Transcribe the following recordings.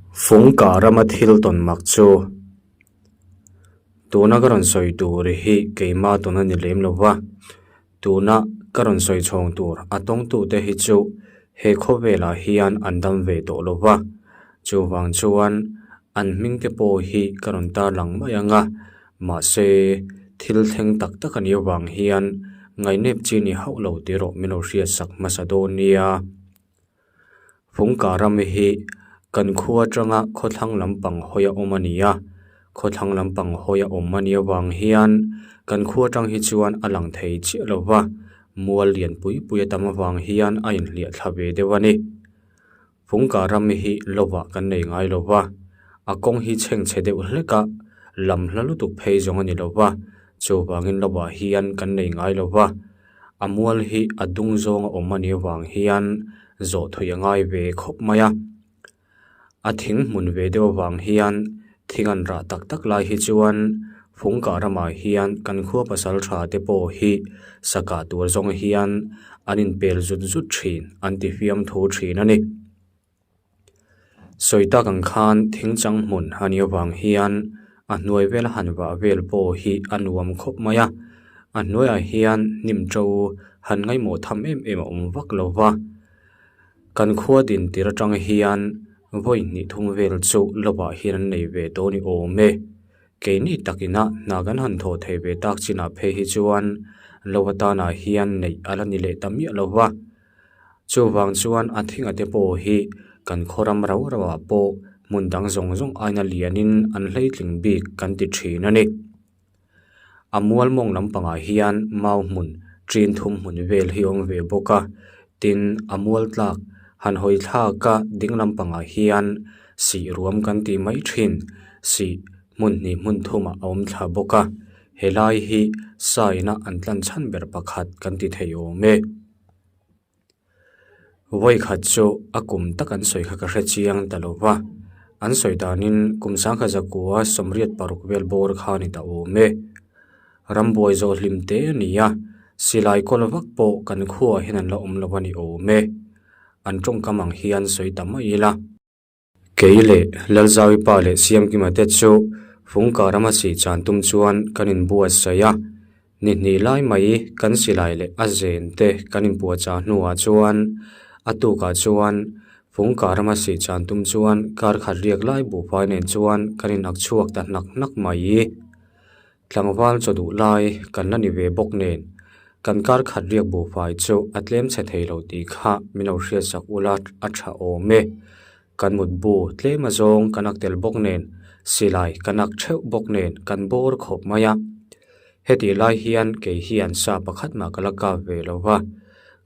Fungkah rama thil tawn mak chu tuna ka rawn sawi tur hi keimah tawn a ni lem lo va, tuna ka rawn sawi chhawng tur a tawngtute hi chu he khawvelah hian an dam ve tawh lo va, chuvang chuan an hming te pawh hi ka rawn tarlang mai ang a, mahse thil thleng tak tak a nih avang hian ngaihnep chi ni hauh lo tih erawh min lo hriatsak hmasa dawn nia. Fungkah ram hi kan khua atanga khawthlang lampang hawi a awm a ni a, khawthlang lampang hawi a awm a nih avang hian kan khua atang hi chuan a lang thei chiah lo va, mual lian pui pui a tam avang hian a inhliah thla ve deuh a ni. Fungkah ram hi lovah kan nei ngai lo va, a kawng hi chhengchhe deuh hlek a, lam hla lutuk phei zawng a ni lo va, chuvangin lovah hian kan nei ngai lo va. A mual hi a dung zawng a awm a nih avang hian zawh thui a ngai ve khawp mai a. A thing hmun ve deuh avang hian thing an rah tak tak lai hi chuan Fungkah ramah hian kan khua pasal tha te pawh hi sakah tur zawng hian an inpel zut zut thin an ti fiam thu thin a ni. Sawi tak ang khan thing chang hmun a nih avang hian a hnuai vel han vah vel pawh hi a nuam khawp mai a, a hnuaiah hian hnim to han ngaihmawh tham em em a awm vak lo va, kan khua din tir atang hian vawi hnih thum vel chu lovah hian an nei ve tawh a ni awm e. Keini takina hna kan han thawh thei ve tak chinah phei hi chuan lo atanah hian neih a la ni leh ta miah lo va. Chuvang chuan a thinga te pawh hi kan khaw ram rau rau ah pawh hmun dang zawng zawng aina lianin an hleitling bik kan ti thin a ni. A mual mawng lampangah hian mau hmun ṭin thum hmun vel hi a awm ve bawk a, tin a mual tlak han hawi thlak a ding lampangah hian sih ruam kan tih mai thin sih hmun hnih hmun thumah a awm thla bawk a, helai hi saina an tlan chhan ber pakhat kan ti thei awm e. Vawikhat chu a kum tak an sawi kha ka hre chiang ta lo va, an sawi danin kum sangkha zakua sawmriat paruk vel bawr kha a ni ta awm e. Rambuai zawh hlim te a ni a, silai kawl vak pawh kan khuaah hian an la awm lo a ni awm e. An tawngkam ang hian sawi ta mai ila. Kei leh Lalzawi pa leh Siamkima te chu Fungkah rama sih chan tum chuan kan inbuatsaih a, ni hnih lai mai kan silai leh a zen te kan inpuahchah hnuah chuan a tukah chuan Fungkah rama sih chan tum chuan kar khat riak lai buhfai nen chuan kan inak chhuak ta hnak hnak mai. Tlangval chaw duh lai kan la ni ve bawk nen, kan kar khat riak buhfai chu a tlem chhe thei lo tih kha min lo hriatsak ula a tha awm e. Kan mutbu tlem azawng kan ak tel bawk nen, silai kan ak theuh bawk nen kan bawr khawp mai a. Hetih lai hian kei hian sa pakhat mah ka la kap ve lo va,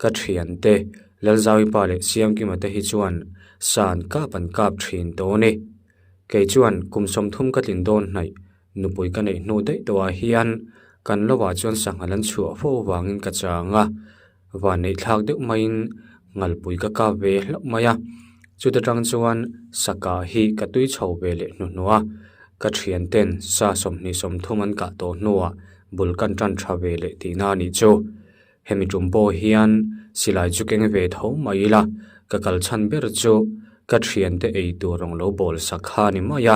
ka thiante Lalzawipa leh Siamkima te hi chuan sa an kap an kap thin tawh a ni. Kei chuan kum 30 ka tlin dawn hnaih Nupui ka neih hnu daih tawhah hian kan lovah chuan sanghal an chhuah fo vangin ka chang a, van neih thlak deuh maiin ngalpui ka kap ve hlauh mai a. Chuta tang chuan saka hi ka tui chho ve leh hnuhnawh a, ka thian ten sa 20 30 an kah tawh hnuah bul kan tan tha ve leh tihna a nih chu. Hemi tum pawh hian silai chu keng ve tho mai ila, ka kal chhan ber chu ka thiante ei tur rawn lo bawl sak kha a ni mai a,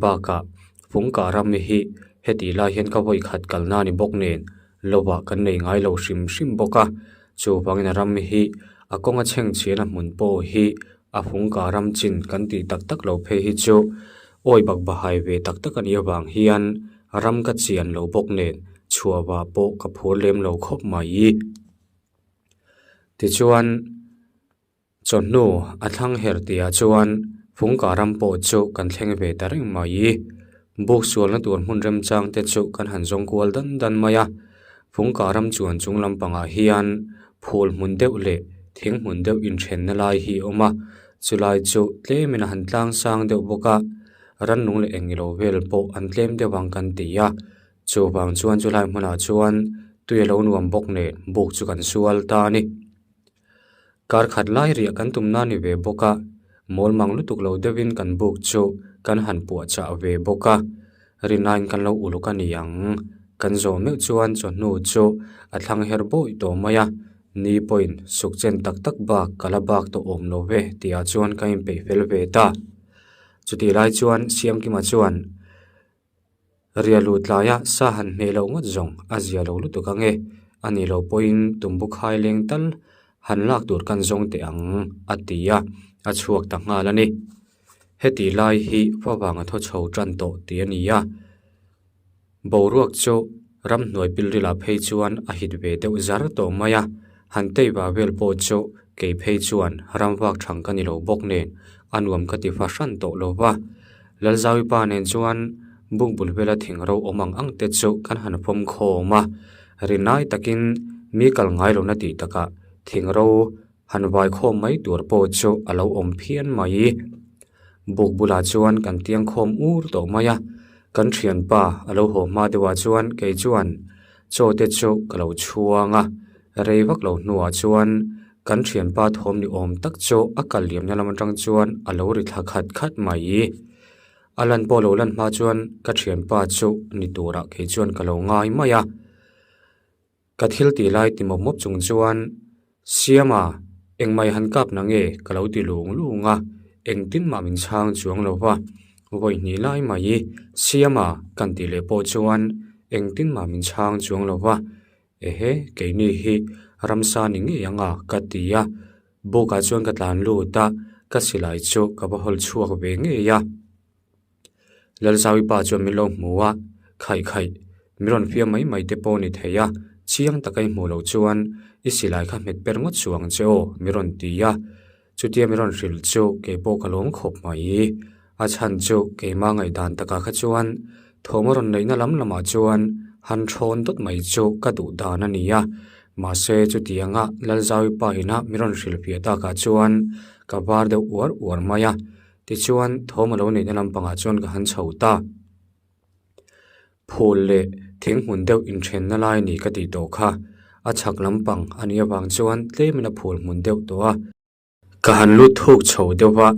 bakah Fungkah ram hi hetih lai hian ka vawi khat kalna a ni bawk nen lovah kan nei ngai lo hrim hrim bawk a, chuvangin a ram hi a kawnga chhengchhiana hmun pawh hi a Fungkah ram chin kan tih tak tak lo phei hi chu awi bak bahai ve tak tak a nih avang hian ram ka chian lo bawk nen chhuahvah pawh ka phur lem lo khawp mai. Tichuan chawhnu a thlang her tihah chuan Fungkah ram pawh chu kan thleng ve ta reng mai. Buk sualna tur hmun remchang te chu kan han zawng kual dan dan mai a. Fungkah ram chuan chung lampangah hian phul hmun deuh leh thing hmun deuh inthenna lai hi a awm a, chulai chu tlemin a han tlang sang deuh bawk a, rannung leh engilo vel pawh an tlem deuh ang kan ti a. Chuvang chuan chulai hmunah chuan tui a lo nuam bawk nen buk chu kan sual ta a ni. Kar khat lai riah kan tum na ni ve bawk a, mawl mang lutuk lo deuhin kan buk chu kan han puah chah ve bawk a, rinaiin kan lo uluk a ni ang. Kan zawh meuh chuan chawhnu chu a thlang her bawih tawh mai a, ni pawhin suk chen tak tak bak ka la bak tawh awm lo ve tihah chuan ka inpeih fel ve ta. Chutih lai chuan Siamkima chuan Ria luh tlaia sa han hmeh loh ngawt zawng a zia lo lutuk ang e, a nih loh pawhin tumbu khai leng tal han lak tur kan zawng teh ang a ti a, a chhuak ta nghal a ni. Heti lai hi favang a thaw chho tan tawh tih a ni a. Boruak chu ramhnuai pilrilah phei chuan a hit ve deuh zar tawh mai a, han teiva vel pawh chu kei phei chuan ramvak thang ka ni lo bawk nen a nuam ka ti fahran tawh lo va. Lalzawipa nen chuan bukbul vela thing ro awm ang ang te chu kan han fawm khawm a, rinai takin mi kal ngai lo na tih takah thing ro han vai khawm mai tur pawh chu a lo awm phian mai. Buk bulah chuan kan tiang khawm ur tawh mai a, kan thianpa a lo haw hma deuhah chuan kei chuan chaw te chu ka lo chhuang a, rei vak lo hnuah chuan kan thianpa thawm ni awm tak chu a kal liamna lam atang chuan a lo ri thla khat khat mai. A lan pawh lo lan hma chuan ka thianpa chu ni turah kei chuan ka lo ngai mai a. Ka thil tih lai ti mawp mawp chung chuan, Siama, engmai han kap na nge? ka lo ti lung lung a, engtin mah min chhang chuang lo va. Vawi hnih lai mai, Siama, kan tih leh pawh chuan engtin mah min chhang chuang lo va. Ehe, keini hi ramsa ni ngei ang a, ka ti a. Bukah chuan ka tlan lut a, ka silai chu ka va hawl chhuak ve ngei a. Lalzawipa chuan min lo hmu a, Khaih khaih, mi rawn fiam mai mai te pawh ni thei a, chiang taka i hmuh loh chuan i silai kha hmet per ngawt suh ang che aw, mi rawn ti a. Chutia mi rawn hrilh chu kei pawh ka lawm khawp mai. A chhan chu keimah ngaihdan takah kha chuan thawm a rawn neihna lam lamah chuan han thawn dawt mai chu ka duh dan a ni a. Mahse chutianga Lalzawipa ina mi rawn hrilh piah takah chuan ka var deuh uar uar mai a. Tichuan, thawm a lo neihna lampangah chuan ka han chho ta. Phul leh thing hmun deuh inthenna lai ni ka tih tawh kha. A chhak lampang a nih avang chuan tlemin a phul hmun deuh tawh a. Ka han lut thuk chho deuh va,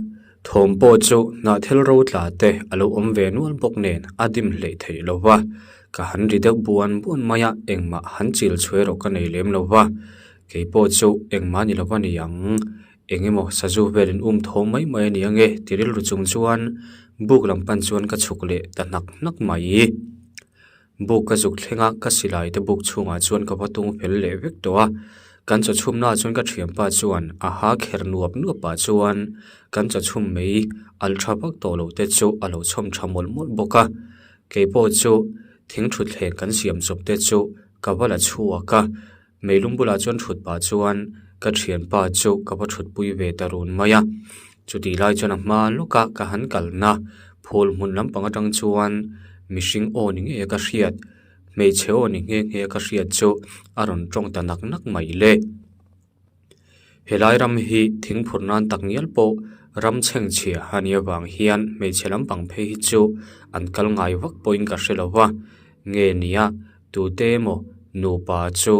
thawm pawh chu hnahthel ro tla te a lo awm ve nual bawk nen a dim hleih theih lo va. Ka han ri deuh buan buan mai a, engmah han chil chhuai erawh ka nei lem lo va. Kei pawh chu engmah ni lo va ni ang. Eng emaw sazu velin um tho mai mai a ni ange ti rilru chung chuan buk lam pan chuan ka chhuk leh ta hnak hnak mai. Buk ka zuk thleng a, ka silai te buk chhungah chuan ka va tung fel leh vek tawh a. Kan chaw chhumnaah chuan ka thianpa chuan a ha kher nuap nuap pah chuan kan chaw chhum mai al tha vak tawh lo te chu a lo chhawm tha mawlh mawlh bawk a. Keipawh chu thing thutthleng kan siam chawp te chu ka va la chhuak a. Meilung bulah chuan thut pah chuan ka thianpa chu ka va thutpui ve ta run mai a, chutih lai chuan a hma lawka ka han kalna phul hmun lampang atang chuan mihring aw ni ngei a ka hriat, hmeichhe aw ni nghe nghe a ka hriat chu a rawn tawng ta nak nak mai le. Helai ram hi thing phurh nan tak ngial pawh ram chhengchhia a nih avang hian hmeichhe lampang phei hi chu an kal ngai vak pawhin ka hre lo va, nge nia Tute emaw nupa chu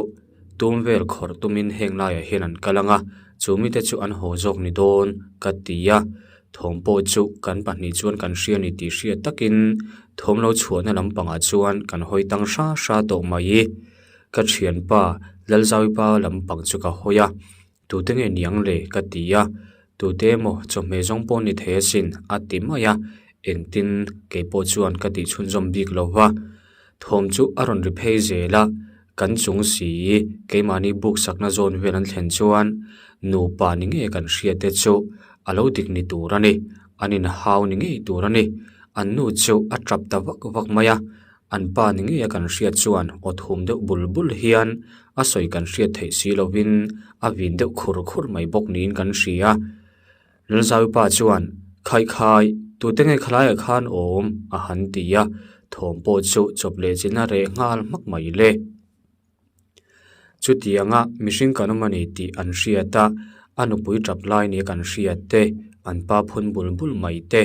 tum vel khawrh tumin heng laiah hian an kal ang a, chu mite chu an haw zawk ni dawn ka ti a, thawm pawh chu kan pahnih chuan kan hria ni tih hriat takin thawm lo chhuahna lampangah chuan kan hawi tang hra hra tawh mai. Ka thianpa Lalzawipa lampang chu ka hawi a, tute nge niang le ka ti a, tute emaw chawhmeh zawng pawh ni thei asin a ti mai a, engtin kei pawh chuan ka tih chhunzawm bik lo va. Thawm chu a rawn ri phei zel a, kan chung si keimahni buk sakna zawn vel an thlen chuan nupa ni ngei kan hriat te chu a lo dik ni tur a ni, an inhau ni ngei tur a ni. An nu chu a tap ta vak vak mai a, an pa ni ngei a kan hriat chuan aw thum deuh bul bul hian a sawi kan hriat theih si lovin a vin deuh khur khur mai bawk niin kan hria. Lalzawipa chuan, Khai khai, tute nge khalaiah khan awm? a han ti a, thawm pawh chu chawp leh chin a reh nghal hmak mai le. Chutianga mihring kan awm a ni tih an hriat a, a nupui tap lai nia kan hriat te, an pa phun bul bul mai te,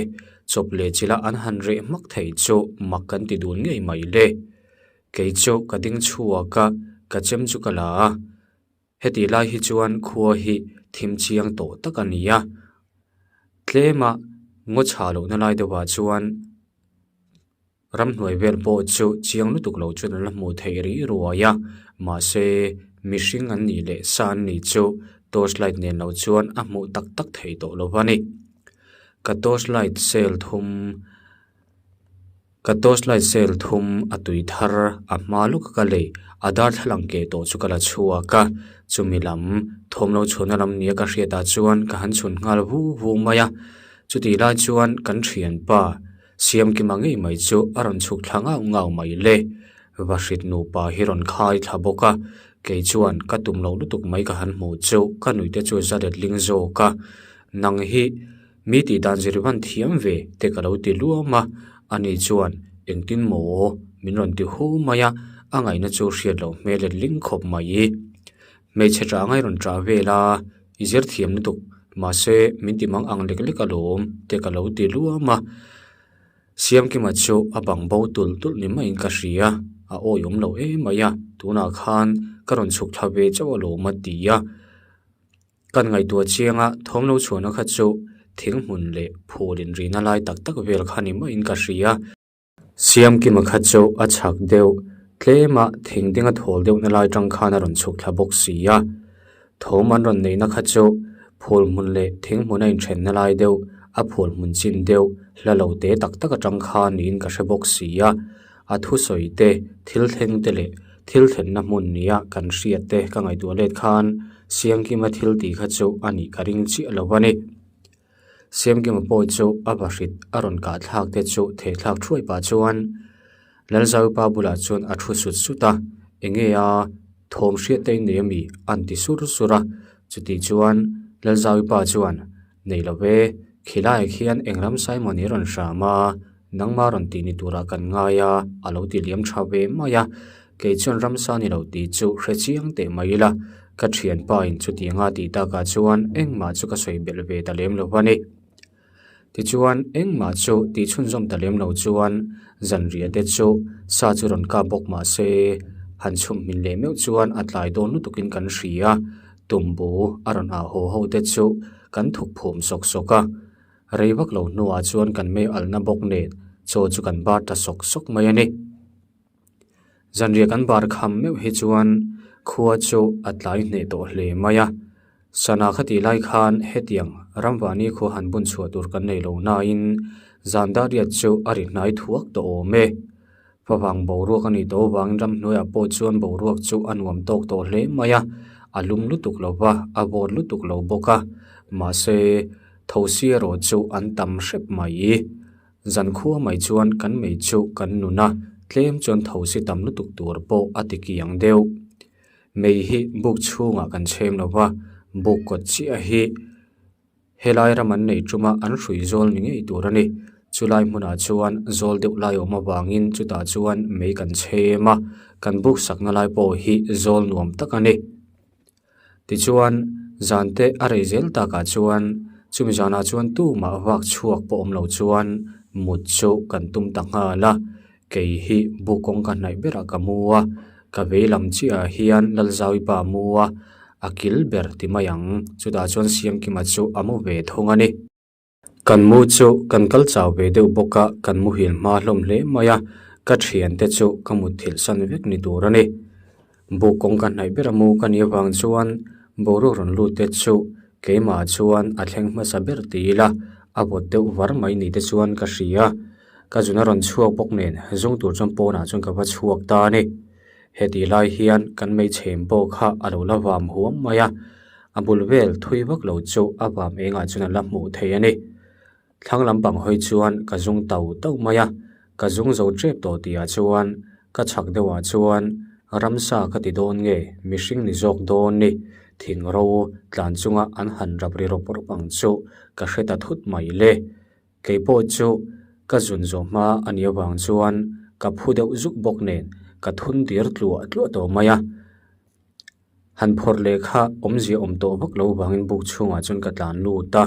chawp leh chila an han reh hmak thei chu mak kan ti dun ngei mai le. Kei chu ka ding chhuak a, ka chem chu ka la a. Hetih lai hi chuan khua hi thim chiang tawh tak a ni a, tlema ngaw chhah lohna lai deuhah chuan ramhnuai vel pawh chu chiang lutuk lo chuan an la hmuh theih rih ruai a, mahse mihring an nih leh sa an nih chu torch light nen lo chuan a hmuh tak tak theih tawh lo a ni. Ka torch light cell thum ka torch light cell thum a tui thar a hma lawk a ka lei a darthlalang keh tawh chu ka la chhuak a chumi lam thawm lo chhuahna lam nia ka hriat ah chuan ka han chhun nghal vu vu mai a chutih lai chuan kan thianpa Siamkima ngei mai chu a rawn chhuk thla ngau ngau mai le. Vahrit nupa hi rawn khai thla bawk a, kei chuan ka tum loh lutuk mai ka han hmuh chu ka nuihte chu za letling zawk a, nang hi mi tih dan zir van thiam ve te ka lo ti luam a, ani chuan engtin maw min rawn ti hu mai a, a ngaihna chu hriat loh hmel letling khawp mai. Hmeichhe ṭah ngai rawn ṭah vel a, i zir thiam lutuk mahse min ti mang ang lek lek alawm te ka lo ti luam a. Siamkima chu a bang bo tulh tulh ni maiin ka hria, a awiawm lo em mai a, tunah khan ka rawn chhuk thla ve chauh alawm a ti a. Kan ngaihtuah chiang a, thawm lo chhuahna kha chu thing hmun leh phul inrihna lai tak tak vel kha ni maiin ka hria. Siamkima kha chu a chhak deuh, tlema thing ding a thawl deuhna lai tang khan a rawn chhuk thla bawk si a. Thawm an rawn neihna kha chu phul hmun leh thing hmun a inthenna lai deuh, a phul hmun chin deuh hla lo te tak tak atang khan niin ka hre bawk si a. A thusawi te, thil thleng te leh thil thlenna hmun nia kan hriat te ka ngaihtuah let khan Siamkima thil tih kha chu a nih ka ring chiah lo a ni. Siamkima pawh chu a vahrit a rawn kah thlak te chu theh thlak thuai pah chuan Lalzaupa bulah chuan a thu sut sut a, enge a thawm hriat te in nei ami an ti sur sur a, chutih chuan Lalzaupa chuan nei lo ve, khilaiah khian eng ram Simon i rawn hram a, nangma rawn tih ni turah kan ngai a, a lo ti liam tha ve mai a, kei chuan ramsa ni lo tih chu hre chiang teh mai ila, ka thianpa in chutiang a tih takah chuan engmah chu ka sawi belh ve ta lem lo a ni. Tichuan engmah chu tih chhunzawm ta lem lo chuan zanriah te chu sa chu rawn kap bawk mah se han chhum hmin leh meuh chuan a tlai dawn lutukin kan hria, tumbu a rawn ah haw ho te chu kan thuk phum sawk sawk a. Rei vak lo hnuah chuan kan mei alna bawk nen chaw chu kan bar ta sawk sawk mai a ni. Zanriah kan bar kham meuh hi chuan khua chu a tlai hneh tawh hle mai a. Sana khatih lai khan hetiang ramvani khua han bun chhuah tur kan nei lo nain zan dariat chu a ri hnai thuak tawh awm e. Favang boruak a nih tawh avangin ramhnuaiah pawh chuan boruak chu a nuam tawk tawh hle mai a, a lum lutuk lo va, a vawt lutuk lo bawk a, mahse thosi erawh chu an tam hrep mai. Zankhua mai chuan kan mei chu kan nun a, tlem chuan thosi tam lutuk tur pawh a ti kiang deuh. Mei hi buk chhungah kan chhem lo va, buk kawt chiah hi Helai ram an nei ṭuma an hrui zawl ni ngei tur a ni. Chulai hmunah chuan zawl deuh lai awm avangin chutah chuan mei kan chhem a, kan buk sakna lai pawh hi zawl nuam tak a ni. Tichuan, zan te a rei zel takah chuan chumi zanah chuan tumah vak chhuak pawh awm lo chuan mut chu kan tum ta nghal a. Kei hi buk kawngka hnaih berah ka mu a, ka vei lam chiahah hian Lalzauipa a mu a, a kil ber ti mai ang, chutah chuan Siamkima chu a mu ve thung a ni. Kan mu chu kan kal chau ve deuh bawk a, kan muhil hma hlawm hle mai a, ka thiante chu ka mutthilh san vek ni tur a ni. Buk kawngka hnaih bera mu ka nih avang chuan boruak rawn lut te chu keimah chuan a thleng hmasa ber ti ila a vawt deuh var mai ni te chuan ka hria. Ka zun a rawn chhuak bawk nen zung tur chuan pawnah chuan ka va chhuak ta a ni. Hetih lai hian kan hmeichhem pawh kha a lo la vam huam mai a, a bul vel thui vak lo chu a vam engah chuan a la hmuh thei a ni. Thlang lampang hawi chuan ka zung tau tau mai a, ka zung zo tep tawh tihah chuan ka chhak deuhah chuan ramsa ka ti dawn nge mihring ni zawk dawn ni thing ro tlan chunga an han rap ri rawp rawp ang chu ka hre ta thut mai le. Kei pawh chu ka zun zawh hma a nih avang chuan ka phu deuh zuk bawk nen ka thun dir tluah tluah tawh mai a. Han phawrh leh kha awmzia awm tawh vak lo vangin buk chhungah chuan ka tlan lut a,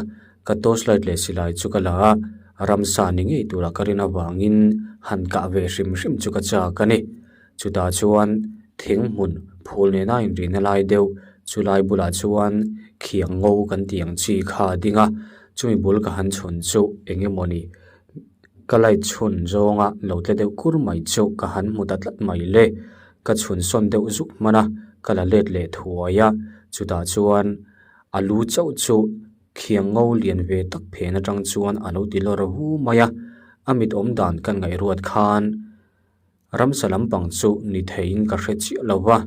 ka torch light leh silai chu ka la a, ramsa ni ngei tura ka rin avangin han kah ve hrim hrim chu ka chak a ni. Chutah chuan thing hmun phul nena inrihna lai deuh chulai bulah chuan khiang ngo kan tih ang chi kha a ding a, chumi bul ka han chhun chu eng emawni ka light chhun zawnga lo tle deuh kur mai chu ka han hmu ta tlat mai le. Ka chhun sawn deuh zuk hman a, ka la let leh thuai a, chutah chuan a lu chauh chu. Khiang ngo lian ve tak phen atang chuan a lo ti lawr hu mai a, a mit awm dan kan ngaihruat khan ramsa lampang chu ni theiin ka hre chiah lo va,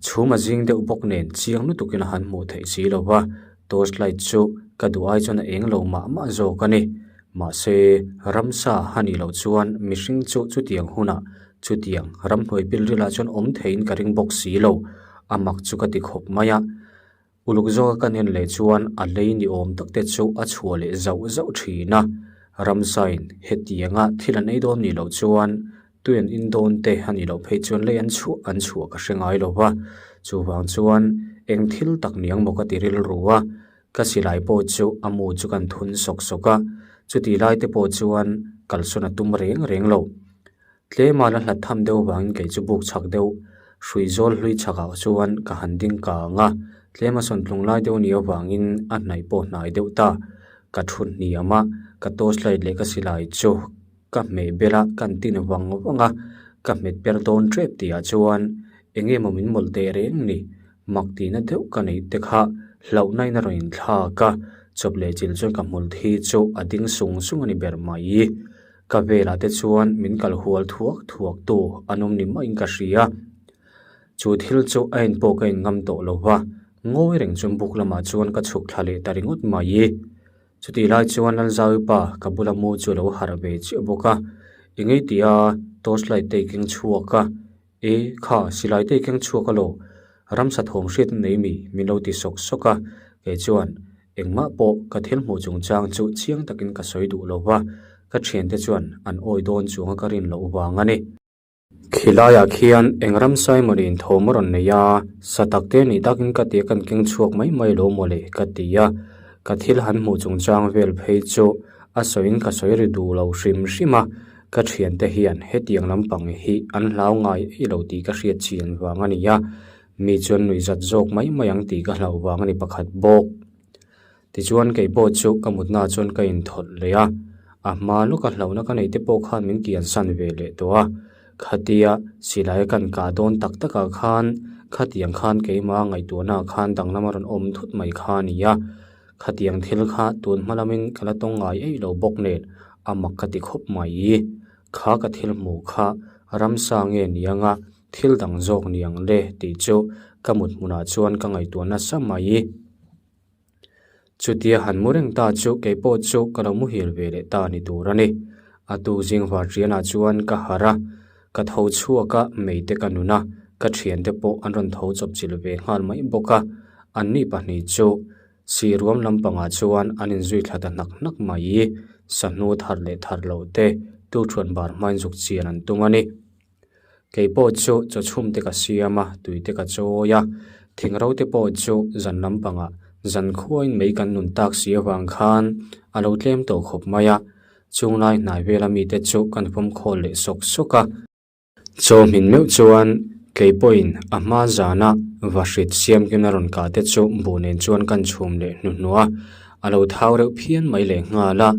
chhum a zing deuh bawk nen chiang lutukin a han hmuh theih si lo va, torch light chu ka duh ai chuan a eng lo mah mah zawk a ni. Mahse, ramsa a nih loh chuan mihring chu chutiang hunah chutiang ramhnuai pilrilah chuan awm theiin ka ring bawk si lo, a mak chu ka ti khawp mai a. Uluk zawka kan en leh chuan a lei ni awm tak te chu a chhuah leh zauh zauh thin a, ramsain hetianga thil an ei dawn nih loh chuan tui an in dawn te a nih loh phei chuan lei an chhuah an chhuah ka hre ngai lo va, chuvang chuan eng thil tak niang maw ka ti rilru a, ka silai pawh chu a mu chu kan thun sawk sawk a, chutih lai te pawh chuan kalsawn a tum reng reng lo. Tlema la hlat tham deuh vangin kei chu buk chhak deuh hrui zawl hlui chhakah chuan ka han ding kang a, tlema sawn tlung lai deuh nia vangin a hnaih pawh hnai deuh ta. Ka thu hniam a, ka torch light leh ka silai chu ka hmeh bel a, ka an tin vang vang a, ka hmet per dawn tep tihah chuan eng nge maw min mawlh teh reng ni, mak tihna deuh ka neih te kha hlauhna in a rawn inthlak a, chawp leh chilh chuan ka hmul thi chu a ding sung sung a ni ber mai. Ka velah te chuan min kal hual thuak thuak tu an awm ni maiin ka hria. Chu thil chu a en pawh ka en ngam tawh lo va, ngawi reng chuan buk lamah chuan ka chhuk thla leh ta ringawt mai. Chutih lai chuan Lalzawi pa ka bula mu chu a lo harh ve chiah bawk a, eng ei tia torch light te i keng chhuak a, E, kha, silai te i keng chhuak alaw? Ramsa thawm hriat a nei mi? Min lo ti sawk sawk a, kei chuan engmah pawh ka thil hmuh chungchang chu chiang takin ka sawi duh lo va, ka thiante chuan an awi dawn chuanga ka rin loh vang a ni. Khilaiah khian eng ramsa emaw niin thawm a rawn nei a, sa tak te nih takin ka tia kan keng chhuak mai mai lo maw le ka ti a, ka thil han hmuh chungchang vel phei chu a sawiin ka sawi ri duh lo hrim hrim a, Ka thiante hian hetiang lampang hi an hlau ngai ei lo tih ka hriat chian vang a ni a, mi chuan nuihzat zawk mai mai ang tih ka hlauh vang a ni pakhat bawk. Tichuan kei pawh chu ka mutnaah chuan ka inthawlh leh a, a hma lawka hlauhna ka neih te pawh khan min kiansan ve leh tawh a, khatia silai kan kah dawn tak takah khan khatiang khan keimah ngaihtuahnaah khan danglam a rawn awm thut mai kha a ni a. Khatiang thil kha tun hma lamin ka la tawng ngai eih lo bawk nen a mak ka ti khawp mai. Kha ka thil hmuh kha ramsa nge ni anga thil dang zawk ni ang le tih chu ka mut hmunah chuan ka ngaihtuah nasa mai. Chutia han mu reng ta chu kei pawh chu ka lo muhil ve leh ta ni tur a ni. A tu zing varṭianah chuan ka harh a, ka tho chhuak a, meite ka nun a, ka ṭhiante pawh an rawn tho chawpchilh ve nghal mai bawk a, anni pahnih chu Sihruam lampangah chuan an inzui thla ta hnak hnak mai. Sahnu thar leh thar loh te tukṭhuan bar hmain zuk chian an tum a ni. Kei pawh chu chaw chhum te ka siam a, tui te ka chawi a. Thingro te pawh chu zan lampangah zan khuain mei kan nun tak si avang khan a lo tlem tawh khawp mai a. Chunglai hnai vela mite chu kan fawmkhawl leh sawk sawk a. Chaw hmin meuh chuan kei pawhin a hma zana vahrit siamkima rawn kah te chu buh nen chuan kan chhum leh hnuhnuah a, a lo thau reuh phian mai leh nghal a,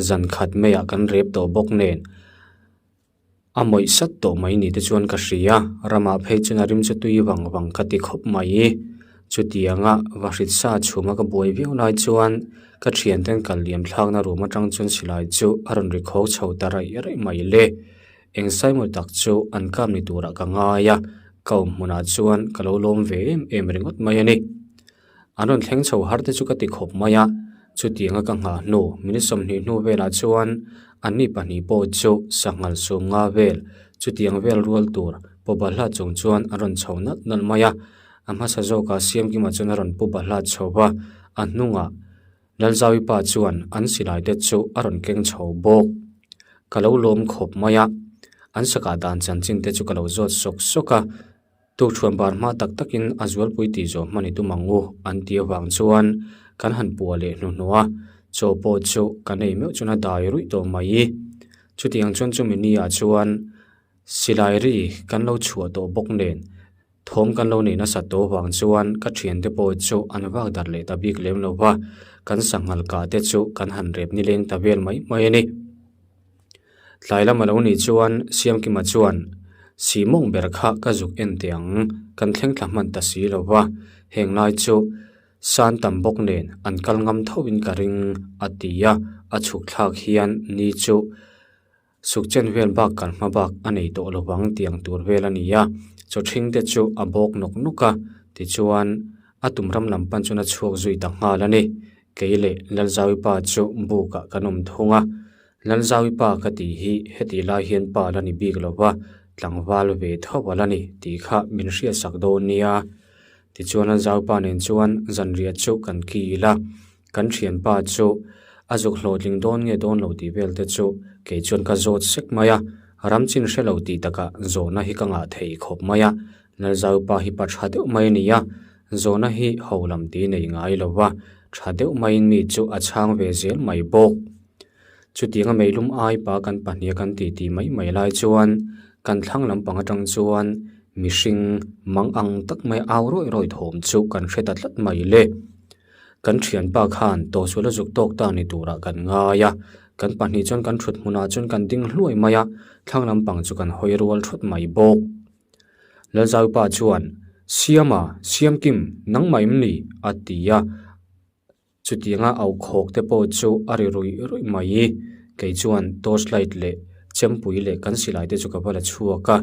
zan khat maiah kan rep tawh bawk nen a mawih sat tawh mai ni te chuan ka hria, ramah phei chuan a rim chu tui vang vang ka ti khawp mai. Chutianga vahrit sa chhuma ka buai viau lai chuan ka thianten kal liam thlakna room atang chuan silai chu a rawn ri khawk chho ta raih raih mai le. Eng Simon tak chu an kap ni turah ka ngai a, ka awm hmunah chuan ka lo lawm ve em em ringawt mai a ni. An rawn thleng chho har te chu ka ti khawp mai a, chutianga ka nghah hnu minute 20 hnu velah chuan anni pahnih pawh chu sanghal sum nga vel chutiang vel rual tur pu Bahla chung chuan an rawn chho nalh nalh mai a, a hmasa zawkah Siamkima chuan a rawn pu Bahla chho va, a hnungah Lalzawi pa chuan an silai te chu a rawn keng chho bawk. Ka lo lawm khawp mai a, an sakah dan chanchin te chu ka lo zawt sawk sawk a, tukṭhuan bar hma tak takin a zualpui tih zawh hman i tum ang u an ti avang chuan kan han puah leh hnuhnawh a, chaw pawh chu kan ei meuh chuan a dai ruih tawh mai. Chutiang chuan chumi ni ah chuan silai ri kan lo chhuah tawh bawk nen Thawm kan lo neih nasat tawh vang chuan ka thiante pawh chu an vak darh leh ta bik lem lo va, kan sanghal kah te chu kan han rep nileng ta vel mai mai a ni. Tlai lama lo nih chuan Siamkima chuan Sihmawng ber kha ka zuk en teh ang, kan thleng thla hman ta si lo va, heng lai chu. San tam bawk nen an kal ngam tho in ka ring a ti a, a chhuk thlak hian ni chu suk chen vel bak kal hma bak a nei tawh lo vang tiang tur vel a ni a, chaw ṭhing te chu a bawk nawk nawk a, tichuan a tum ram lam pan chuan a chhuak zui ta nghal a ni. Kei leh Lalzawi pa chu buk ah kan awm thung a, Lalzawi pa ka tih hi heti lai hian pa la ni bik lo va, tlangval ve tho a la ni tih kha min hriatsak dawn nia. Tichuan Lalzawi pa nen chuan zanriah chu kan kil a, kan thianpa chu a zuk hlawhtling dawn nge dawn lo tih vel te chu kei chuan ka zawt sek mai a, ram chin hre lo tih takah zawhna hi ka ngah thei khawp mai a, Lalzawi pa hi pa tha deuh mai a ni a, Zawhna hi ho lam ti nei ngai lo va, tha deuh maiin mi chu a chhang ve zel mai bawk. Chutianga meilum ai pa kan pahniha kan titi mai mai lai chuan kan thlang lampang atang chuan mihring mang ang tak mai au rawih rawih thawm chu kan hre ta tlat mai le. Kan thianpa khan tawhsual a zuk tawk ta ni turah kan ngai a, kan pahnih chuan kan thut hmunah chuan kan ding hluai mai a, thlang lampang chu kan hawi rual thut mai bawk. Lalzaupa chuan, Siama, Siamkim, nangmah em ni? a ti a. Chutianga au khawk te pawh chu a ri ruih ruih mai. Kei chuan torch light leh chempui leh kan silai te chu ka va la chhuak a,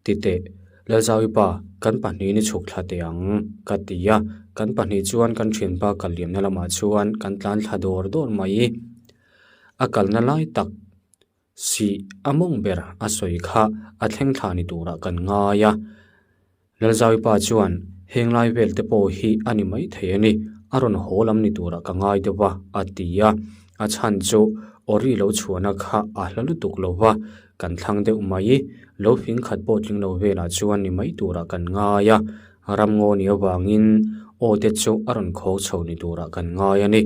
Titeh, Lalzauipa, kan pahnihin i chhuk thla teh ang, ka ti a. Kan pahnih chuan kan thianpa kal liamna lamah chuan kan tlan thla dawr dawr mai. A kalna lai tak Sih a mawng ber a sawi kha a thleng thla ni turah kan ngai a. Lalzawi pa chuan heng lai vel te pawh hi a ni mai thei a ni, a rawn haw lam ni turah ka ngai deuh a, a ti a. A chhan chu Ori lo chhuahna kha a hla lutuk lo va, kan thlang deuh mai, lo fing khat pawh tling lo velah chuan ni mai turah kan ngai a. Ramngaw ni avangin aw te chu a rawn khawk chho ni turah kan ngai a ni.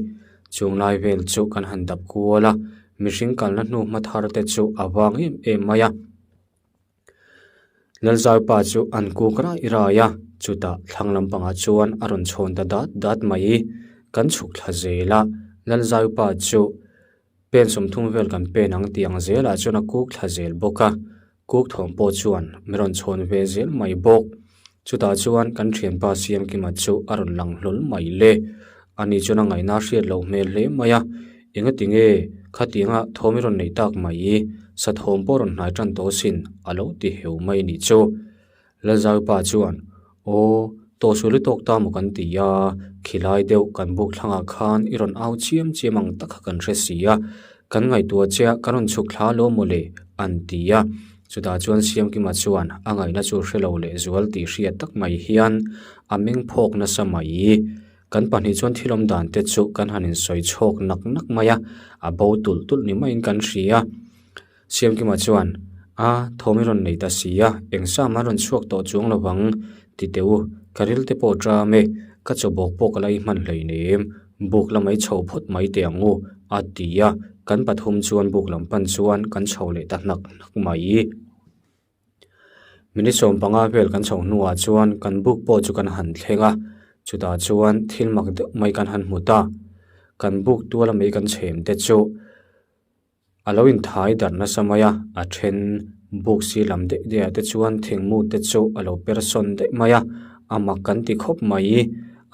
Chung lai vel chu kan han dap kual a, mihring kalna hnu hma thar te chu a vang em em mai a. Lalzaupa chu an kuk rai rai a, chutah thlang lampangah chuan a rawn chhawn ta dat dat mai. Kan chhuk thla zel a, Lalzaupa chu pen sawmthum vel kan pen ang tih ang zelah chuan a kuk thla zel bawk a. Kuk thawm pawh chuan min rawn chhawn ve zel mai bawk. Chutah chuan kan thianpa Siamkima chu a rawn lang hlawl mai le. Ani chuan a ngaihna a hriat loh hmel hle mai a, engati nge khatianga thawm i rawn neih tak mai i, sa thawm pawh rawn hnai tan tawh sin a lo ti heu mai nih chu. Lalzaupa chuan, Aw, tawhsual i tawk ta maw kan ti a, khilai deuh kan buk thlangah khan i rawn au chiam chiam ang tak kha kan hre si a, kan ngaihtuah che a, kan rawn chhuk thla lo maw le? an ti a. Chutah chuan Siamkima chuan a ngaihna chu hre lo leh zual tih hriat tak mai hian a meng phawk nasa mai. Kan pahnih chuan thil awm dan te chu kan han insawi chhawk nak nak mai a, a bo tulh tulh ni maiin kan hria. Siamkima chuan, A, thawm i rawn nei ta si a, eng sa mah rawn chhuak tawh chuang lo vang, ti teh u, ka ril te pawh ṭam e, ka chaw bawk pawh ka la i hman hleinem, buk lamah i chho phawt mai teh ang u, a ti a, kan pathum chuan buk lam pan chuan kan chho leh ta hnak hnak mai. Minute 15 vel kan chho hnuah chuan kan buk pawh chu kan han thleng a, chutah chuan thil mak deuh mai kan han hmu ta, kan buk tuala mei kan chhem te chu, A lo inthai darh nasa mai a, a then buk si lam daih daih ah te chuan thingmu te chu a lo per sawn daih mai a, a mak kan ti khawp mai.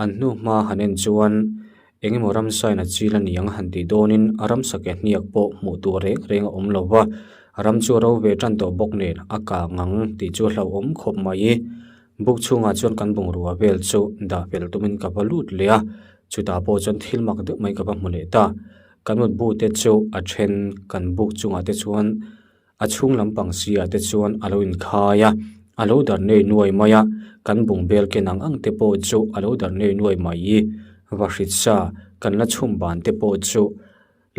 An hnu hma han en chuan eng emaw ramsa in a chil a ni ang han tih dawnin a ramsa ke hniak pawh hmuh tur reng reng a awm lo va, ram chu a ro ve tan tawh bawk nen a kang ang tih chu a hlauhawm khawp mai. Buk chhungah chuan kan bungrua vel chu dah fel tumin ka va lut leh a, chutah pawh chuan thil mak deuh mai ka va hmu leh ta. Kan mutbu te chu a then kan buk chungah te chuan a chhung lampang si ah te chuan a lo inkhai a, a lo dar nei nuai mai a, kan bungbel ken ang ang te pawh chu a lo dar nei nuai mai. Vahrit sa kan la chhum ban te pawh chu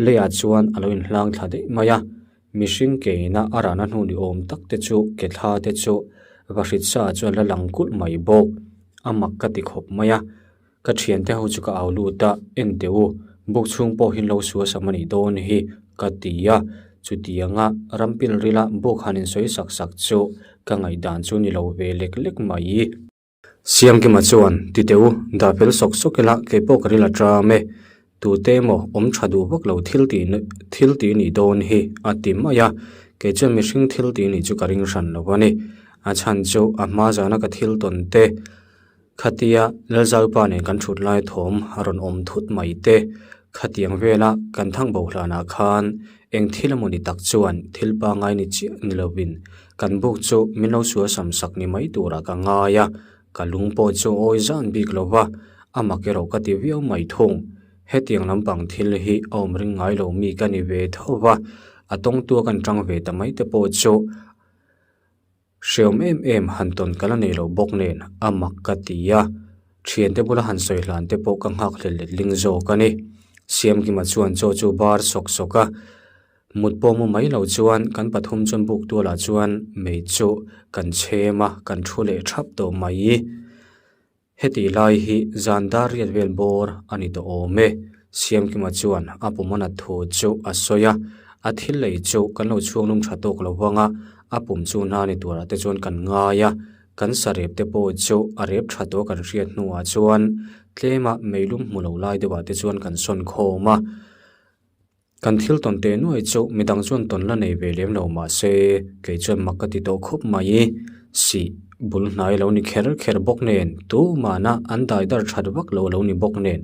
leiah chuan a lo inhlang thla daih mai a, mihring keina a rahna hnu ni awm tak te chu ke thla te chu vahrit sa ah chuan la lang kulh mai bawk. A mak ka ti khawp mai a. Ka thiante ho chu ka au lut a, en teh u, buk chhung pawh hi lo sual sam a nih dawn hi, ka ti a. Chutianga rampil rila buk han insawi sak sak chu ka ngaihdan chu ni lo ve lek lek mai. Siamkima chuan, Ti teh u, dah fel sawk sawk ila kei pawh ka ril a ṭam e. Tute emaw awm ṭha duh vak lo thil tih thil tih nih dawn hi, a ti mai a. Kei chuan mihring thil tih nih chu ka ring hran lo a ni. A chhan chu a hma zana ka thil tawn te. Khatia Lalzaupa nen kan thut lai thawm a rawn awm thut mai te, khatiang vela kan thang bo hlanah khan eng thil emaw ni tak chuan thil pangngai ni chiah ni lovin kan buk chu min lo sual sam sak ni mai turah ka ngai a, ka lung pawh chu awi zan bik lo va, a mak erawh ka ti viau mai thung. Hetiang lampang thil hi a awm ring ngai lo mi ka ni ve tho va, a tawngtua kan tang ve ta mai te pawh chu Hreawm em em han tawn ka la nei lo bawk nen a mak ka ti a, thiante bula han sawi hlan te pawh ka nghak hlel let ling zawk a ni. Siamkima chuan chaw chu bar sawk sawk a, mut pawh mu mai lo chuan kan pathum chuan buk tualah chuan mei chu kan chhem a, kan thu leh thap tawh mai. Heti lai hi zan dar riat vel bawr a ni tawh awm e. Siamkima chuan a pumana thu chu a sawi a, a thil lei chu kan lo chhuang lum tha tawk lo vang a, a pum chu hna ni turah te chuan kan ngai a, kan sarep te pawh chu a rep tha tawh kan hriat hnuah chuan tlema meilum hmu lo lai deuhah te chuan kan sawn khawm a. Kan thil tawn teh nuai chu midang chuan tawn la nei ve lem lo mahse kei chuan mak ka ti tawh khawp mai. Sih bul hnai lo ni kher kher bawk nen tumahna an dai dar that vak lo lo ni bawk nen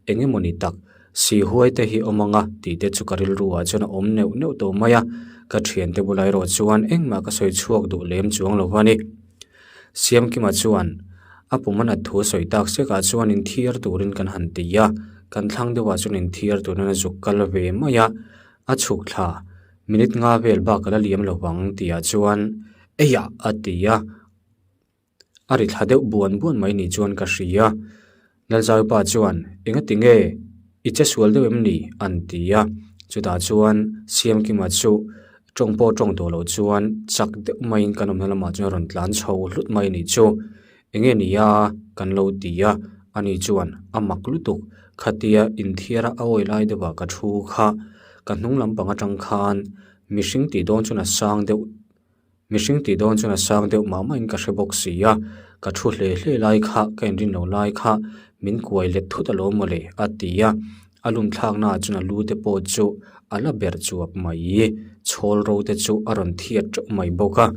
eng emaw ni tak sih huai te hi awm anga tih te chu ka rilru ah chuan a awm neuh neuh tawh mai a, ka thiante bulah erawh chuan engmah ka sawi chhuak duh lem chuang lo va ni. Siamkima chuan a pum a nat thu a sawi tak sekah chuan inthiar turin kan han ti a, kan thlang deuhah chuan inthiar turin a zuk kal ve mai a, a chhuk thla minute nga vel bak a la liam lo vang tihah chuan eiah a ti a, a ri thla deuh buan buan mai ni chuan ka hria. Lalzaipa chuan, Engati nge i che sual deuh em ni? an ti a. Chutah chuan Siamkima chu tawng pawh tawng tawh loh chuan chak deuh maiin kan awmna lamah chuan a rawn tlan chho hlut mai a nih chu. Enge ni a? kan lo ti a. Ani chuan, A mak lutuk, khatia inthiara a awi lai deuhah ka thu kha, ka hnung lampang atang khan mihring tih dawn chuan a sang deuh Mihring tih dawn chuan a sang deuh mah mahin ka hre bawk si a, ka thu hle hle lai kha ka inrin lo lai kha min kuai let thut alawm mawle a ti a, a lum thlaknaah chuan a lu te pawh chu a la ber chuap mai, chhawl ro te chu a rawn thiat teuh mai bawk a,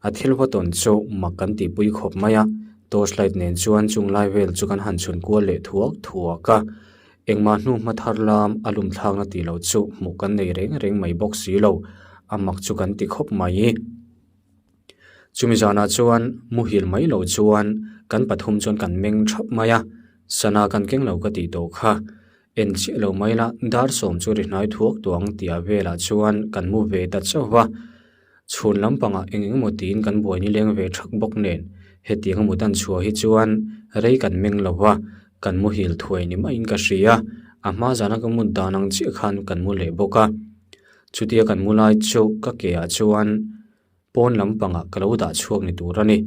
a thil va tawn chu mak kan tihpui khawp mai a, torch light nen chuan chung lai vel chu kan han chhun kual leh thuak thuak a. Engmah hnu hma thar lam a lum thlakna tih loh chu hmuh kan nei reng reng mai bawk si lo, a mak chu kan ti khawp mai. Chumi zanah chuan muhil mai lo chuan kan pathum chuan kan meng thap mai a, sana kan keng lo ka tih tawh kha. En chiah lo mai la, dar sawm chu ri hnai thuak tuang tih velah chuan kan mu ve ta chauh va. Chhun lampangah eng eng emaw tiin kan buai nileng ve thak bawk nen, hetiang a mut an chhuah hi chuan rei kan meng lo va, kan muhil thuai ni maiin ka hria. A hma zana ka mut dan ang chiah khan kan mu leh bawk a. Chutia kan mu lai chu ka ke ah chuan pawn lampangah ka lo dah chhuak ni tur a ni.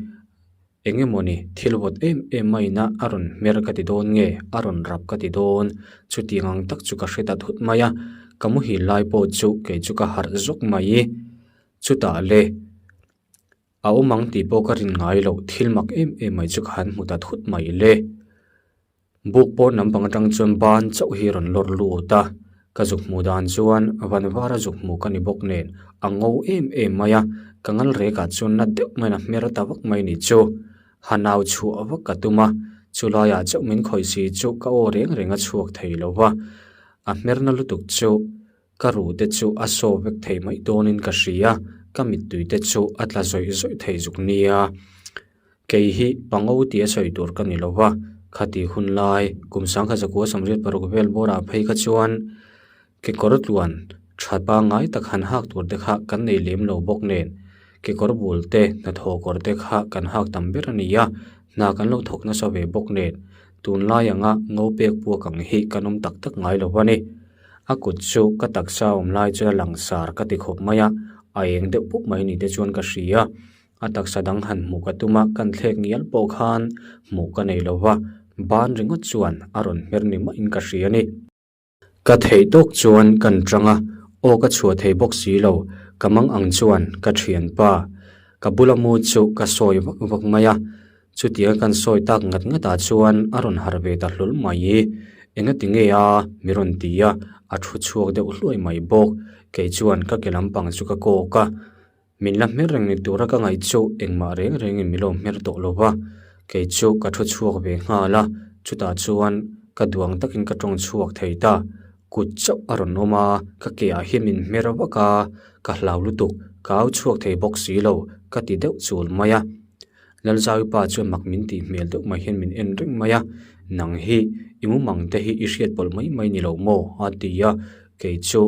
Eng emaw ni, thil vawt em em maina a rawn hmer ka ti dawn nge, a rawn rap ka ti dawn, chutiang ang tak chu ka hre ta thut mai a, ka muhil lai pawh chu kei chu ka harh zawk mai. Chutah le, a awm ang tih pawh ka rin ngai loh, thil mak em em mai chu ka han hmu ta thut mai le. Buk pawn lampang atang chuan ban chauh hi rawn lawr lut a, ka zuk hmuh dan chuan van vara zuk hmuh ka ni bawk nen a ngo em em mai a, ka ngal rekah chuan na deuh maiin a hmer ta vak mai ni chu. Ha nau chhuah vak ka tum a, chulaiah chauh min khawih si chu ka aw reng reng a chhuak thei lo va, a hmerna lutuk chu ka ruh te chu a saw vek thei mai dawnin ka hria, ka mittui te chu a tla zawih zawih thei zuk nia. Kei hi pango tia sawi tur ka ni lo va, khati hun lai kum sangkhat zakua samriat paruk vel bawrah phei kha chuan kekawr tluan tha pangngai tak han hak tur te kha kan nei lem lo bawk nen kekawr bul te hnathawh kawr te kha kan hak tam ber a ni a, hna kan lo thawk nasa ve bawk nen tunlai anga ngo pek puak ang hi kan awm tak tak ngai lo va ni. A kut chu ka taksa awm lai chuan a langsar ka ti khawp mai a, a eng deuh pup mai ni te chuan ka hria. A taksa dang han hmuh ka tum a, kan thlek ngial pawh khan hmuh ka nei lo va, ban ringawt chuan a rawn hmer ni maiin ka hria a ni. Ka theih tawk chuan kan tang a, aw ka chhuah thei bawk si lo, ka mang ang chuan ka thianpa ka bula mu chu ka sawi vak vak mai a, chutianga kan sawi tak ngat ngatah chuan a rawn harh ve ta hlul mai. Engati nge a? mi rawn ti a, a thu chhuak deuh hluai mai bawk. Kei chuan ka ke lampang chu ka kawk a. Min la hmer reng ni tura ka ngaih chu engmah reng rengin min lo hmer tawh lo va. Kei chu ka thu chhuak ve nghal a, chutah chuan ka duang takin ka tawng chhuak thei ta. Kut chauh a rawn awm a, ka ke ah hian min hmer vak a, ka hlau lutuk, ka au chhuak thei bawk si lo, ka ti deuh chul mai a. Lalzauii pa chuan mak min tih hmel deuh mai hian min en reng mai a, Nang hi i mumang te hi i hriat pawlh mai mai ni lo maw? a ti a, kei chu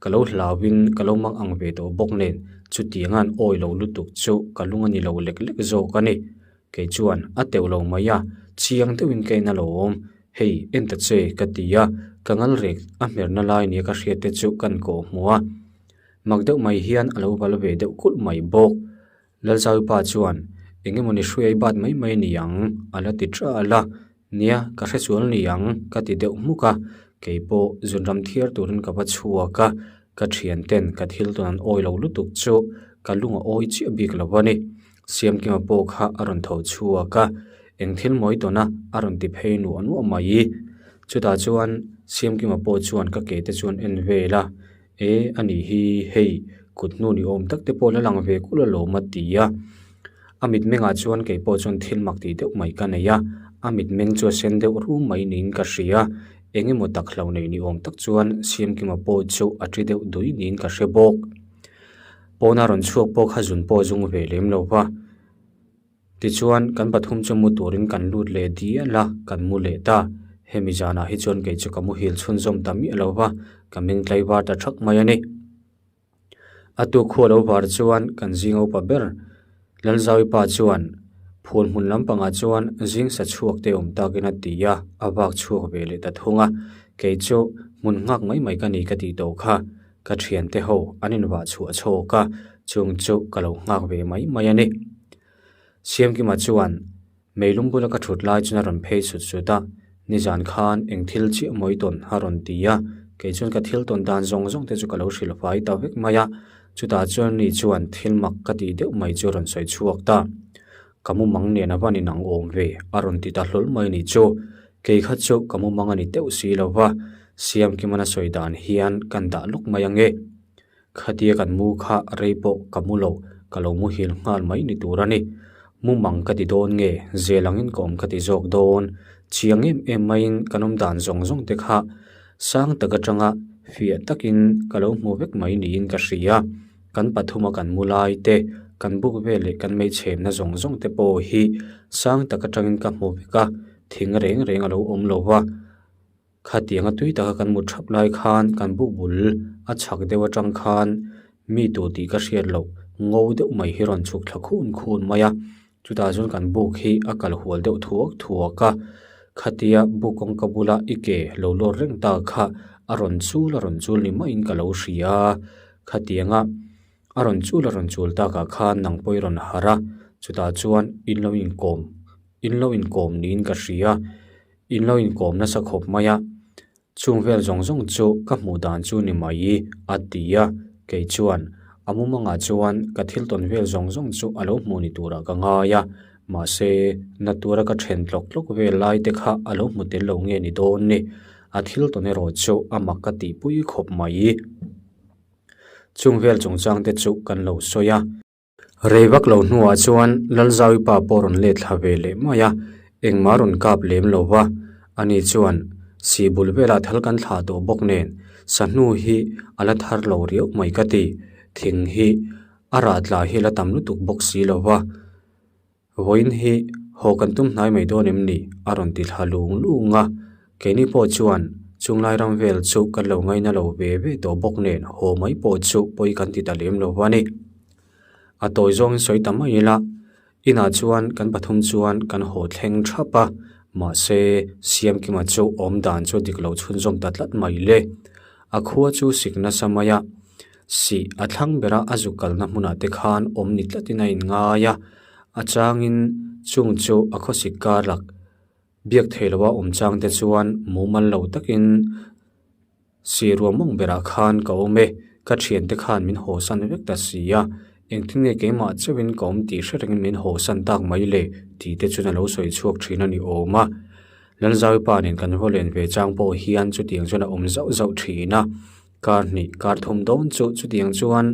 ka lo hlauin ka lo mang ang ve tawh bawk nen chutiang an awi lo lutuk chu ka lung a ni lo lek lek zawk a ni. Kei chuan a teuh lo mai a, chiang deuhin ka en a lo awm, hei en ta che ka ti a, ka ngal rek a hmerna lai nia ka hriat te chu kan kawh hmu a, mak deuh mai hian a lo val ve deuh kulh mai bawk. Lalzauipa chuan, Eng emaw ni hruai bat mai mai ni ang, a la ti ṭal a. Nia, ka hre sual ni ang, ka ti deuh hmuk a. Kei pawh zunram thiar turin ka va chhuak a, ka ṭhianten ka thil tawn an awi lo lutuk chu ka lung a awi chiah bik lo a ni. Siamkima pawh kha a rawn tho chhuak a, eng thil mawi tawn a, a rawn ti phei nuah nuah mai. Chutah chuan Siamkima pawh chuan ka ke te chuan en vel a. E, a nih hi, hei, kut hnu ni awm tak te pawh la lang ve kulh alawm a ti a. A mitmengah chuan kei pawh chuan thil mak tih deuh mai ka nei a, a mitmeng chu a sen deuh rum mai niin ka hria. Eng emaw tak hlo nei ni awm tak chuan Siamkima pawh chu a ṭi deuh dui niin ka hre bawk. Pawna rawn chhuak pawh kha zun pawh a zung ve lem lo va. Tichuan, kan pathum chu mu turin kan lut leh dial a, kan mu leh ta. Hemi zanah hi chuan kei chu ka muhil chhunzawm ta miah lo va, ka meng tlaivar ta thak mai a ni. A tuk khu a lo var chuan kan zing upa ber Lalzauii pa chuan phul hmun lampangah chuan zing sa chhuak te awm takin a ti a, a vak chhuak ve leh ta thung a. Kei chu hmun nghak mai mai ka ni ka tih tawh kha. Ka thiante ho an invah chhuah chhawk a, chung chu ka lo nghak ve mai mai a ni. Siamkima chuan meilum bula ka thut lai chuan a rawn phei sut sut a, nizan khan eng thil chiah mawi tawn a rawn ti a, kei chuan ka thil tawn dan zawng zawng te chu ka lo hrilh fai ta vek mai a, chutah chuan ni chuan thil mak ka tih deuh mai chu a rawn sawi chhuak ta. Ka mumang nen a van inang awm ve a rawn ti ta hlawl mai ni chu. Kei kha chu ka mumang a ni deuh si lo va, Siamkimana sawi dan hian kan dah lawk mai ange. Khatia kan mu kha rei pawh ka mu lo, ka lo muhil nghal mai ni tur a ni. Mumang ka ti dawn nge, zel angin ka awm ka ti zawk dawn. Chiang em em maiin kan awm dan zawng zawng te kha sang tak atanga fiah takin ka lo hmu vek mai niin ka hria. Kan pathuma kan mu lai te, kan buk vel leh kan meichhemna zawng zawng te pawh hi sang tak atangin ka hmu vek a, thing reng reng a lo awm lo va. Khatianga tui taka kan mut thap lai khan kan buk bul a chhak deuh atang khan mi tur tih ka hriat loh ngo deuh mai hi rawn chhuk thla khun khun mai a, chutah chuan kan buk hi a kal hual deuh thuak thuak a, khatia buk kawngka bula i ke lo lawr reng ta kha a rawn chul a rawn chul ni maiin ka lo hria a, khatianga a rawn chul a rawn chul takah khan nang pawh i rawn harh a, chutah chuan in lo inkawm in lo inkawm niin ka hria. In lo inkawm nasa khawp mai a, chung vel zawng zawng chu ka hmuh dan chu ni mai i, a ti a. Kei chuan a mumangah chuan ka thil tawn vel zawng zawng chu a lo hmuh ni turah ka ngai a, mahse na tura ka then tlawk tlawk vel lai te kha a lo hmu tel lo nge ni dawn ni. A thil tawn erawh chu a mak ka tihpui khawp mai. Chung vel chungchang te chu kan lo sawi a. Rei vak lo hnuah chuan Lalzauii pa pawh rawn let thla ve leh mai a, engmah rawn kap lem lo va. Ani chuan, Si bul velah thal kan thlah tawh bawk nen, sahnu hi a la thar lo riau mai ka ti. Thing hi a rah tla hi a la tam lutuk bawk si lo va. Vawiin hi haw kan tum hnai mai dawn em ni? a rawn ti thla lung lung a. Keini pawh chuan chunglai ram vel chu kan lo ngaina lo ve ve tawh bawk nen haw mai pawh chu pawi kan ti ta lem lo va ni. A tawi zawngin sawi ta mai ila, inah chuan kan pathum chuan kan haw thleng thap a, mahse Siamkima chu awm dan chu dik lo chhunzawm ta tlat mai le. A khua chu sik nasa mai a, Sih a thlang bera a zuk kalna hmunah te khan awm ni tlatin a inngai a, a changin chung chu a khawsik kar lak biak thei loa awm chang te chuan mumal lo takin sih ruah mawng berah khan ka awm e, ka thiante khan min hawsan vek ta si a, engtin nge keimah chauhin ka awm tih hre rengin min hawsan tak mai le tih te chuan a lo sawi chhuak thin a ni awm a. Lalzauii pa nen kan vaw len ve chang pawh hian chutiang chuan a awm zauh zauh thin a. Kar hnih, kar thum dawn chu chutiang chuan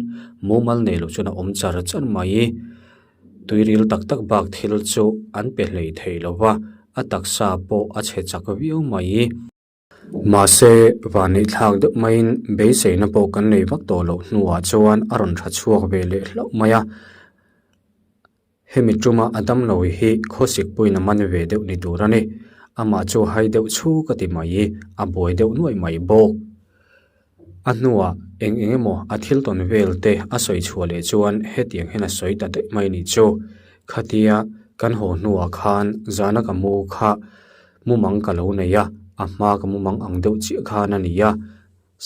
mumal nei lo chuan a awm char char mai. Tuiril tak tak bak thil chu an pe hlei thei lo va, a taksa pawh a chhe chak viau mai. Mahse, vanneih thlak deuh maiin beiseina pawh kan nei vak tawh loh hnuah chuan a rawn tha chhuak ve leh hlauh mai a. Hemi tuma a damlo hi khawsik puiin a man ve deuh ni tur a ni. Amah chu hai deuh chhu ka ti mai, a buai deuh nuaih mai bawk. A hnuah eng eng emaw a thil tawn vel te a sawi chhuah leh chuan hetiang hian a sawi ta daih mai ni chu. Khatia kan haw hnuah khan zana ka mu kha mumang ka lo nei a, a hma ka mumang ang deuh chiah khan a ni a.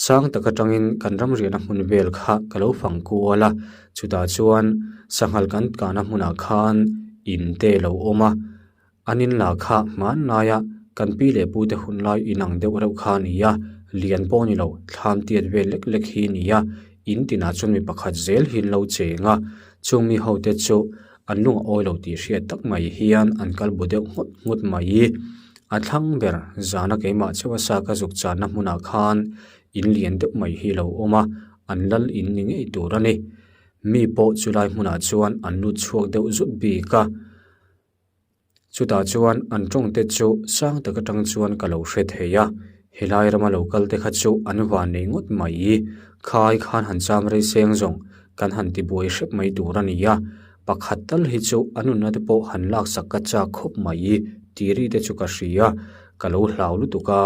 Sang tak atangin kan ramriahna hmun vel kha ka lo fang kual a, chutah chuan sanghal kan kahna hmunah khan in te a lo awm a. An in lah kha hmanlaia kan pi leh pu te hun lai inang deuh reuh kha a ni a, lian pawh a ni lo, thlam tiat vel lek lek hi a ni a, in tinah chuan mi pakhat zel hi an lo cheng a, chung mi ho te chu an lung a awi lo tih hriat tak mai hian an kal bu deuh nghut nghut mai. A thlang ber zana keimah chauh a sa ka zuk channa hmunah khan in lian deuh mai hi a lo awm a, an lal in ni ngei tur a ni. Mi pawh chulai hmunah chuan an lut chhuak deuh zut bik a. Chutah chuan an tawngte chu sang tak atang chuan ka lo hre thei a, helai rama lo kal te kha chu an van nei ngawt mai i, khai khan han cham rei seng zawng kan han ti buai hrep mai tur a ni a, pakhat tal hi chu a nunna te pawh han laksak ka chak khawp mai i tiri te chu ka hria, ka lo hlau lutuk a,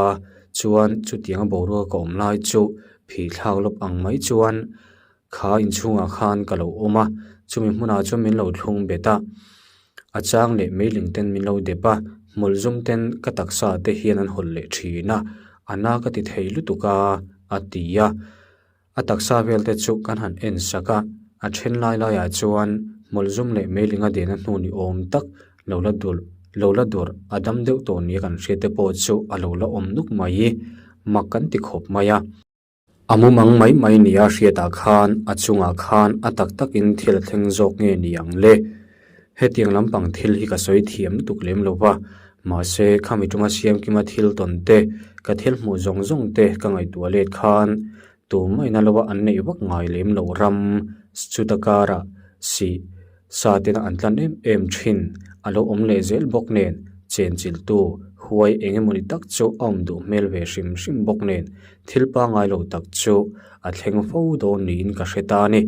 chuan chutianga boruak ka awm lai chu phih thlak lawp ang mai chuan Kha inchhungah khan ka lo awm a, chumi hmunah chuan min lo thlung bet a, a chang leh meiling ten min lo dep a, hmawlh zum ten ka taksa te hian an hawlh leh thin a, a na ka ti thei lutuk a, a ti a. A taksa vel te chu kan han en sak a, a then lai laiah chuan hmawlh zum leh meiling a dehna hnu ni awm tak lo la dur lo la dur a dam deuh tawh nia kan hriat te pawh chu a lo la awm nuk mai, mak kan ti khawp mai a. A mumang mai mai nia hriatah khan a chungah khan a tak takin thil a thleng zawk nge ni ang le? Hetiang lampang thil hi ka sawi thiam lutuk lem lo va, mahse khami tuma siamkima thil tawn te, ka thil hmuh zawng zawng te ka ngaihtuah let khan tumahina lova an neih vak ngai lem loh ram chuta karah sih Sa tena an tlan em em thin a lo awm leh zel bawk nen chenchilhtu huai eng emawni tak chu a awm duh hmel ve hrim hrim bawk nen thil pangngai lo tak chu a thleng fo dawn niin ka hre ta a ni.